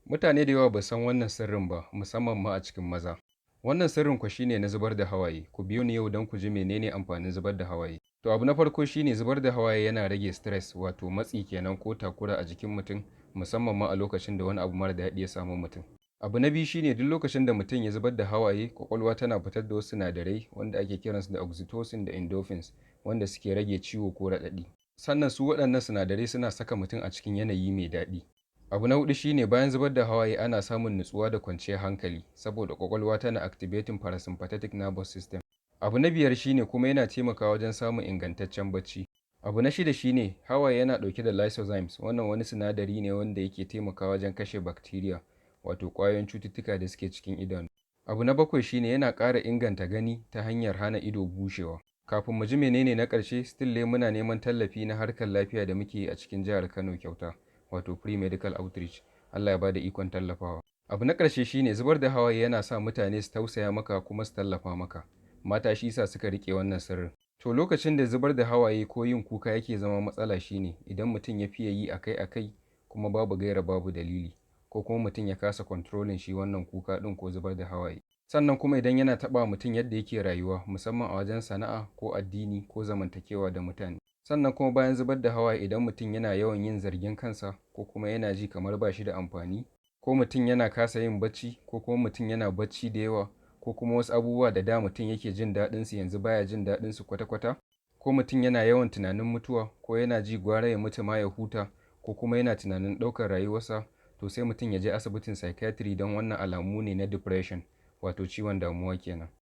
Mutane da yawa ba san wannan sirrin ba, musamman ma a cikin maza. Wannan sirrin kwa shine na zubar da hawaye. Ku biyo ni yau don ku ji menene amfanin zubar da hawaye. To, abu na farko shine zubar da hawaye yana rage stress, wato matsi kenan ko takura a jikin mutum, musamman ma a lokacin da wani abu mara daɗi ya samu mutum. Abu na biyu shine duk lokacin da mutum ya zubar da hawaye, kwakwalwa tana fitar da wasu sinadarai wanda ake kiransu da oxytocin da endorphins, wanda suke rage ciwo ko raɗaɗi. Sannan su waɗannan sinadarai suna saka mutum a cikin yanayi mai daɗi. Abu na huɗu shine bayan zubar da hawaye ana samun nutsuwa da kwanciyar hankali, saboda kwakwalwa tana activating parasympathetic nervous system. Abu na biyar shine kuma yana taimakawa wajen samun ingantaccen bacci. Abu na shida shine hawaye yana ɗauke da lysozymes. Wannan wani sinadari ne wanda yake taimakawa wajen kashe bacteria, wato ƙwayoyin cututtuka da suke cikin idanu. Abu na bakwai shine yana ƙara inganta gani ta hanyar hana ido bushewa. Kafin mu ji menene na ƙarshe, still dai muna neman tallafi na harkar lafiya da muke yi a cikin jihar Kano kyauta, wato free medical outreach. Allah ya bada ikon tallafawa. Abu na ƙarshe shine zubar da hawaye yana sa mutane su tausaya maka kuma su tallafa maka. Mata shi sa suka riƙe wannan sirrin. To, lokacin da zubar da hawaye ko yin kuka yake zama matsala shine idan mutum ya fiye yi akai-akai kuma babu gaira babu dalili, ko kuma mutum ya kasa controlling shi wannan kuka ɗin ko zubar da hawaye. Sannan kuma idan yana taɓa mutum yadda yake rayuwa, musamman a wajen sana'a ko addini ko zamantakewa da mutane. Sannan kuma bayan zubar da hawaye, idan mutum yana yawan yin zargin kansa ko kuma yana ji kamar ba shi da amfani, ko mutum yana kasa yin bacci, ko kuma mutum yana bacci da yawa, ko kuma wasu abubuwa da da mutum yake jin daɗinsu yanzu baya jin daɗinsu kwata-kwata, ko mutum yana yawan tunanin mutuwa, ko yana ji gwara ya mutu ma ya huta, ko kuma yana tunanin ɗaukar rayuwarsa, to sai mutum ya je asibitin psychiatry don wannan alamu ne na depression, wato ciwon damuwa kenan.